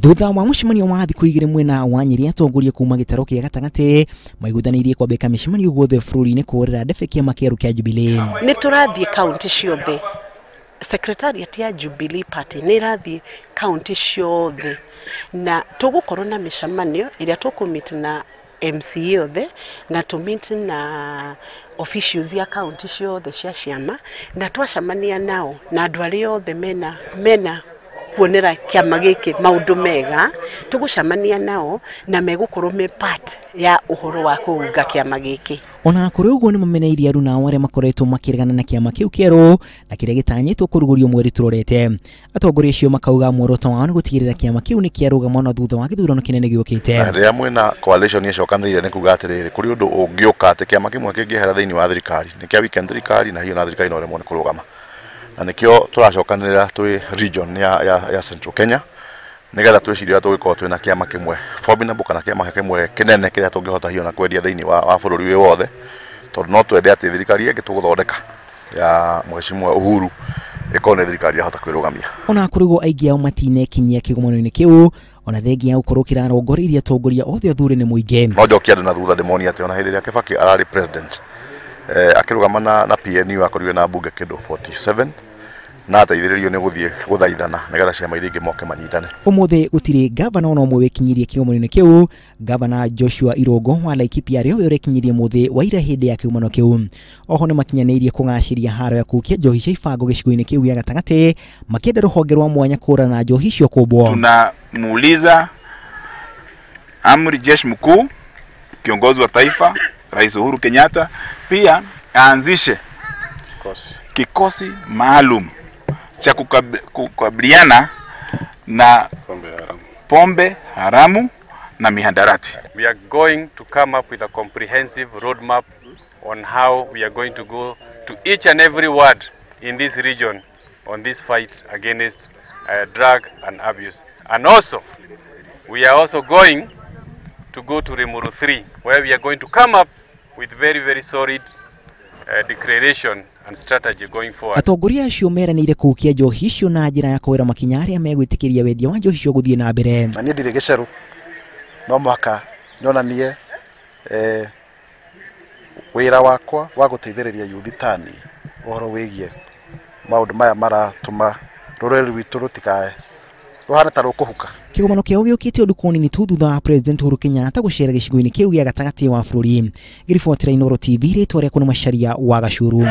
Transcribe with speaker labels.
Speaker 1: Thutha wa mũcemanio wa thikũ igĩrĩ mwena wa Nyĩrĩ, atongoria kuma gĩtarũ kĩa gatagatĩ maiguithanĩirie kwambĩka mĩcemanio guothe bũrũri-inĩ kũhũrĩra ndebe kĩama kĩerũ kĩa Jubilee.
Speaker 2: Nĩ tũrathiĩ kaunti ciothe, secretariat ya Jubilee Party nĩ ĩrathiĩ kaunti ciothe, na tũgũkorwo na mĩcemanio ĩrĩa tũkũmeet na MCA othe na tũmeet na officials ya kaunti ciothe cia ciama, na twacemania nao na andũ arĩa othe mena kuonera kĩama gĩkĩ maũndũ mega, tũgũcemania nao na megũkorwo me part ya ũhoro wa kũunga kĩama gĩkĩ.
Speaker 1: Ona kũrĩ ũguo nĩ mameneirie aruna ao arĩa makoretwo makĩregana na kĩama kĩu kĩerũ na kĩrĩa gĩtanyĩtwo kũrugũrio mweri tũrorete. Atongoria acio makauga muoroto wao nĩ gũtigĩrĩra kĩama kĩu nĩ kĩarũgama ona thutha wa gĩthurano kĩnene gĩũkĩte.
Speaker 3: Rĩrĩa mwĩna coalition ĩcokanĩrĩire nĩ kuga atĩrĩrĩ, kũrĩ ũndũ ũngĩũka atĩ kĩama kĩmwe kĩngĩehera thĩinĩ wa thirikari nĩ kĩa weekend thirikari, na hiyo na thirikari no ĩremwo nĩ kũrũgama. Na nĩkĩo tũracokanĩrĩra twĩ region ya Central Kenya nĩgetha twĩcirie ũrĩa tũngĩkorwo twĩna kĩama kĩmwe formidable kana kĩama kĩmwe kĩnene kĩrĩa tũngĩhota hiyo na kwendia thĩinĩ wa bũrũri wĩ wothe, tondũ no twende atĩ thirikari ĩngĩ tũgũthondeka ya Mheshimiwa Uhuru ĩkorwo nĩ thirikari yahota kwĩrũgamia.
Speaker 1: Ona kũrĩ ũguo aingĩ ao matinekinyia kĩgomano-inĩ kĩu ona thengia ya gũkorwo kĩrarongoreirie atongoria othe athure nĩ mũingĩ.
Speaker 3: No njokie andũ na thutha ndĩmonie atĩ ona hĩndĩ ĩrĩa Kibaki ararĩ president, akĩrũgama na PNU akorirwe na mbunge kĩndũ 47 na ateithĩrĩrio nĩ gũthiĩ gũthaithana nĩgetha ciama iria ingĩ moke manyitane.
Speaker 1: Ũmũthĩ gũtirĩ gavana ona ũmwe wĩkinyirie kĩgomano-inĩ kĩu. Gavana Joshua Irũngũ wa Laikipia arĩ we ũrekinyirie mũthĩ wa ira hĩndĩ ya kĩgomano kĩu. Oho nĩ makinyanĩirie kũgacĩria haro ya kũkia njohi cia ibango gĩcigo-inĩ kĩu gĩa gatagatĩ, makĩenda rũhonge rwa mwanya kũhũrana na njohi icio kũmbwo.
Speaker 4: Tunamuuliza Amri Jeshi Mkuu, kiongozi wa taifa, Rais Uhuru Kenyatta, pia aanzishe kikosi maalum cha kukabiliana na pombe haramu na mihadarati.
Speaker 5: We are going to come up with a comprehensive roadmap on how we are going to go to each and every ward in this region on this fight against drug and abuse. And also, we are also going to go to Limuru 3, where we are going to come up with very, very solid declaration and strategy going forward.
Speaker 1: Atongoria acio meranĩire kũhukia njohi icio na njĩra ya kũwĩra makinya arĩa megwĩtĩkĩria wendia wa njohi icio gũthiĩ na mbere.
Speaker 6: Na niĩ ndirĩ gĩcerũ, no mũhaka nyonanie wĩra wakwa wa gũteithĩrĩria yuthi tani ũhoro wĩgiĩ maũndũ maya maratũma rũrĩrĩ rwitũ rũtikae rũhana ta rũkũhuka.
Speaker 1: Kĩgomano kĩao gĩũkĩte ũndũ kũnini tu thutha wa President Uhuru Kenyatta gũcera gĩcigo-inĩ kĩu gĩa gatagatĩ wa bũrũri. Ngĩribotera Inooro TV, rĩtwa rĩakwa nĩ Macharia wa Gacuru.